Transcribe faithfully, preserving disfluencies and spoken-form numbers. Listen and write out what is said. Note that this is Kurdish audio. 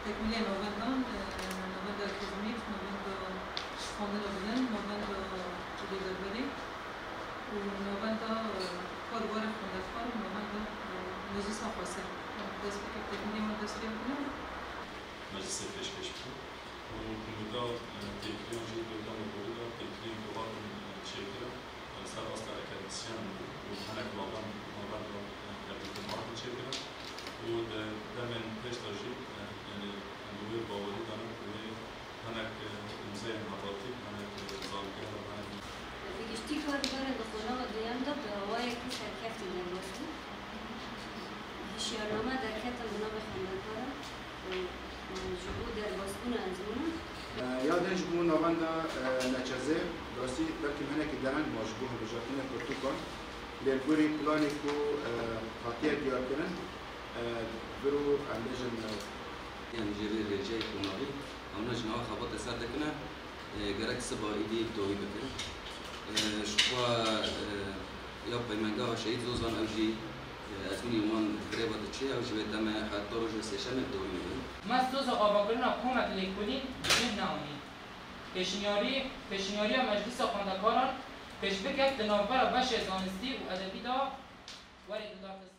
Tekmîlê navendan, e, navenda akademîk, navenda xwendina bilind, navenda lêberberî û navenda, e, karbarê xwendekar û navenda, e, meclisa xweser. Dest pê tekmîlê me dest pê bikine. Meclisê pêşkêş bike û hûnda, e, têkiliyan jî li demê borî de têkiliyên ku hatin, e, çêkirin, e, ser asta akademisyen û hinek navend-, navenda, e, tebdîlên hatin çêkirin û di demên pêş de jî, e, yanî em bi wê bawerî de ne ku wê hinek, e, muzeyên hevaltî, hinek, e, zanîngeh û hinek Bi giştî kargehê li qonaxa duyem de bi awayekî serkeftî derbas bû. Hişyarname derketin bi navê xwendekaran û, e, ji bo derbasbûna ezmûnan. Ya din ji bo navenda, e, neçezê, bi rastî belkî hinekî dereng ma ji bo hilbijartinê pirtûkan, lê li gorî planê ku, e, hatiye diyarkirin, e, viro em bêjin, e, Yan jê vê rêjeyê qonagî, ewna ji nava xebatê ser dikine, e, gerek siba êdî dawî bikin. E, ji xwe, e, ya Peymengeha Şehîd Zozan ew jî, e, ezmûnê wan bi rê ve diçe, ew ji wê demê heta roja sêşemê dawî dibin. Me soza avakirina komek lêkolîn bi cih neanî. Pêşniyarî, pêşniyariya Meclîsa Xwendekaran pêşbirkek di navbera beşê zanistî û edebî de werê guhdartin.